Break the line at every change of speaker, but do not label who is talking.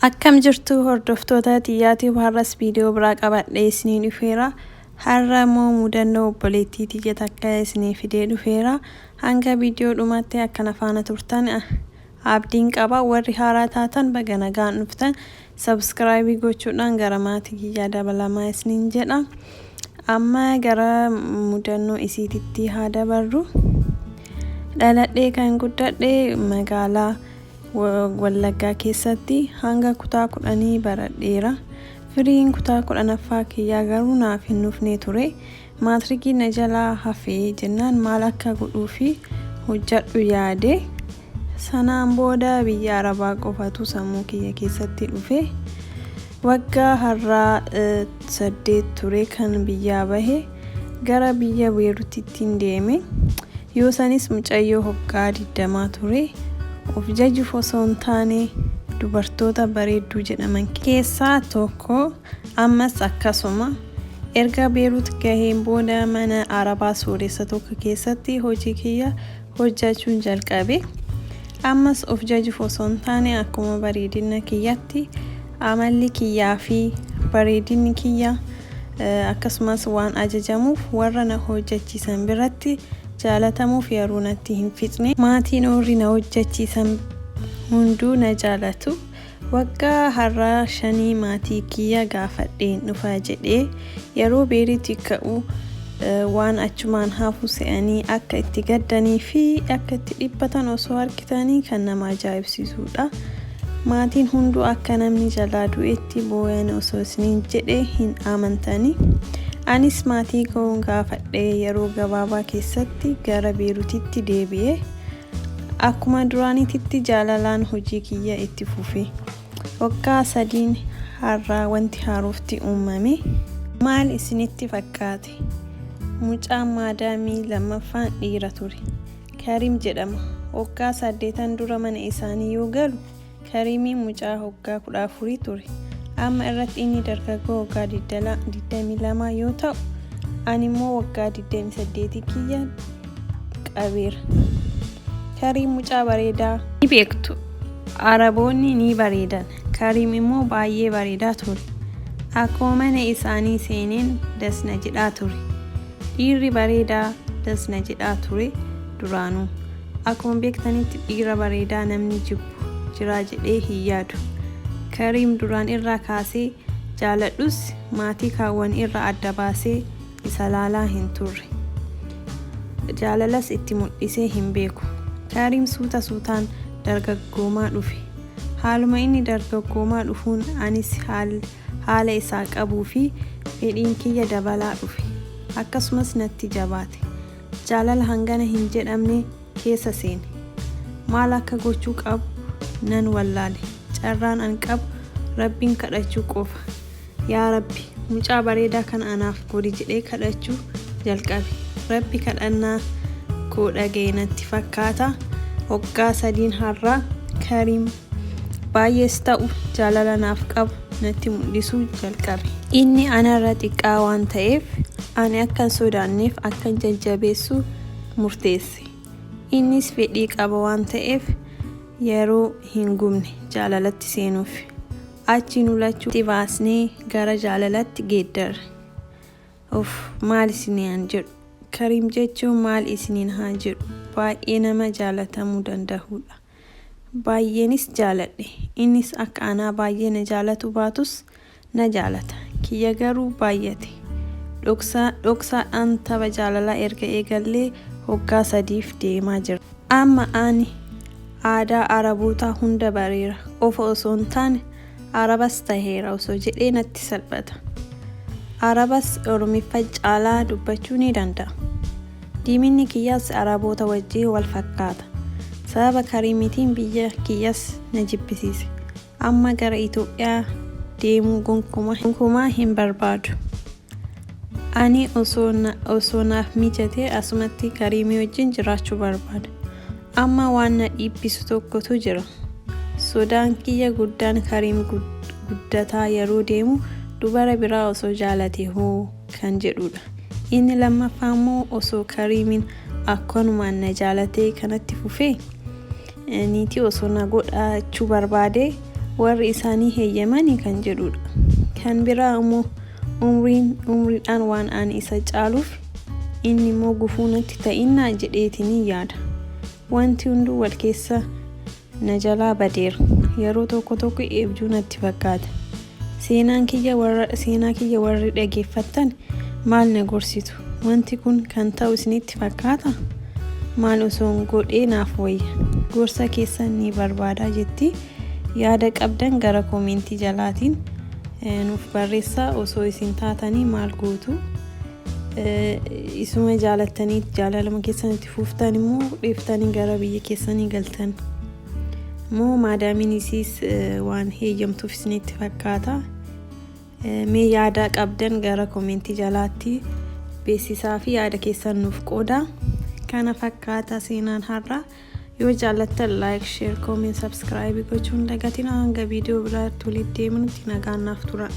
Akkam jirtu hordoftoota xiyyaatiif har'as viidiyoo biraa qabadhee isinii dhufeera. Har'a immoo mudannoo obboleettii tiyya takka isinii fidee dhufeera. Hanga viidiyoo dhumaatti akkana faana turtan abdiin qaba. Warri haaraa taatan baga nagaan dhuftan subscribe gochuudhaan gara maatii kiyyaa dabalamaa isiniin jedha. Amma gara mudannoo isiititti haa dabarru. Dhaladhee kan guddadhe magaalaa Wallaggaa keessatti hanga kutaa 10 baradheera. Firiin kutaa 10ffaa kiyyaa garuu naaf hin dhufne ture. Maatrikiin na jalaa hafe jennaan maal akka godhuu fi hojjadhu yaade. Sanaan booda biyya Arabaa qofatu sammuu kiyya keessatti dhufe. Waggaa har'aa 8 ture kan biyyaa bahe. Gara biyya Beerutittiin deeme. Yoo sanis mucayyoo hoggaa 20 ture. Of jajuuf osoo hin taane dubartoota bareedduu jedhaman keessaa tokko. Ammas akkasuma. Erga Beerut gaheen booda mana Arabaa sooressa tokko keessatti hojii kiyya hojjachuun jalqabe. Ammas of jajuuf osoo hin taane akkuma bareedina kiyyatti amalli kiyyaa fi bareedinni kiyya akkasumas waan ajajamuuf warra na hojjachiisan biratti jaalatamuuf yeroo natti hin fixne. Maatiin warri na hojjachiisan hunduu na jaalatu. Waggaa har'aa shanii maatii kiyya gaafadheen dhufa jedhee yeroo Beeriitii ka'u waan achumaan hafu se'anii akka itti gaddanii fi akka itti dhiphatan osoo argitanii kan nama ajaa'ibsiisuudha. Maatiin hunduu akka namni jalaa du'etti booyan osoo isiniin jedhe hin amantani. Anis maatii koo gaafadhee yeroo gabaabaa keessatti gara Beerutitti deebi'e. Akkuma duraaniititti jaalalaan hojii kiyya itti fufe. Waggaa sadiin har'aa wanti haarofti uumame. Maal isinitti fakkaate? Mucaan maadaamii lammaffaan dhiira ture. Kariim jedhama. Waggaa saddeetan dura mana isaanii yoo galu Kariimiin mucaa hoggaa 14 ture. Amma irratti inni dargaggoo waggaa 22 yoo ta'u, ani immoo waggaa 28 kiyya qabeera. Kariim mucaa bareedaa. Ni beektu, Araboonni ni bareedan. Kariim immoo baay'ee bareedaa ture. Akkuma mana isaanii seeneen das na jedhaa ture. Dhiirri bareedaa das na jedhaa ture duraanuu. Akkuma beektanitti dhiira bareedaa namni jibbu jira jedhee hin yaadu. Kariim duraan irraa kaasee jaaladhus maatii kaawwan irraa adda baasee isa laalaa hin turre. Jaalalas itti mul'isee hin beeku. Kariim suuta suutaan dargaggoomaa dhufe. Haaluma inni dargaggoomaa dhufuun anis haala isaa qabuu fi fedhiin kiyya dabalaa dhufe. Akkasumas natti jabaate. Jaalala hangana hin jedhamne keessa seene. Maal akka gochuu qabu nan wallaale. Carraan an qabu Rabbiin kadhachuu qofa. Yaa Rabbi, mucaa bareedaa kana anaaf godhi jedhee kadhachuu jalqabe. Rabbi kadhannaa koo dhagaye natti fakkaata. Waggaa sadiin har'aa Kariim baay'ees ta'u jaalala naaf qabu natti mul'isuu jalqabe. Inni anarra xiqqaa waan ta'eef ani akka hin sodaanneef akkan jajjabeessu murteesse. Innis fedhii qaba waan ta'eef yeroo hin gubne jaalalatti seenuuf. Achii nu lachuu itti baasnee gara jaalalatti geeddarre. Uff maal isiniin jedhu. Kariim jechuun maal isiniin haa jedhu baay'ee nama jaalatamuu danda'uudha. Baay'eenis jaaladhe. Innis akka anaa baay'ee na jaalatu baatus na jaalata. Kiyya garuu baay'ate. Dhoksaadhaan tapha jaalalaa erga eegallee hoggaa sadiif deemaa jirra. Amma ani aadaa Arabootaa hunda bareera qofa osoo hin taane Arabas taheera osoo jedhee natti salphata. Arabas Oromiffa caalaa dubbachuu ni danda'a. Diiminni kiyyas Araboota wajjin wal fakkaata. Sababa Kariimitiin biyya kiyyas na jibbisiise. Amma gara Itoophiyaa deemuu gonkumaa hin barbaadu. Ani osoo naaf mijatee asumatti Kariimii wajjin jiraachuu barbaada. Amma waan na dhiiphisu tokkotu jira. Sodaan kiyya guddaan Kariim guddataa yeroo deemu dubara biraa osoo jaalate hoo kan jedhuudha. Inni lammaffaa immoo osoo Kariimiin akkanumaan na jaalatee kanatti fufee niitii osoo na godhachuu barbaadee Warri isaanii heeyyamanii kan jedhudha. Kan biraa immoo umriin umriidhaan waan ani isa caaluuf inni immoo gufuu natti ta'innaa jedheetinii yaada. Wanti hunduu wal keessa na jalaa badeera. Yeroo tokko tokko eebjuu natti fakkaata. Seenaan kiyya warra seenaa kiyya warri dhageeffattan maal na gorsitu? Wanti kun kan ta'u isinitti fakkaata? Maal osoon godhee naaf wayya? Gorsa keessan ni barbaada jetti. Yaada qabdan gara koomentii jalaatiin nuuf barreessaa. Osoo isin taatanii maal gootu? Isuma jaalattanii jaalaluma keessan itti fuuftan immoo dhiiftanii gara biyya keessanii galtan? Moo maadaamiin isiis waan heeyyamtuuf isinitti fakkaata? Mee yaada qabdan gara koomentii jalaatti beeksisaa fi yaada keessan nuuf qooda. Kana fakkaata seenaan har'a. Yoo jaallattan like, share, comment, subscribe gochuun dagatina. Hanga viidiyoo biraatti walitti deemnutti nagaan naaf tura.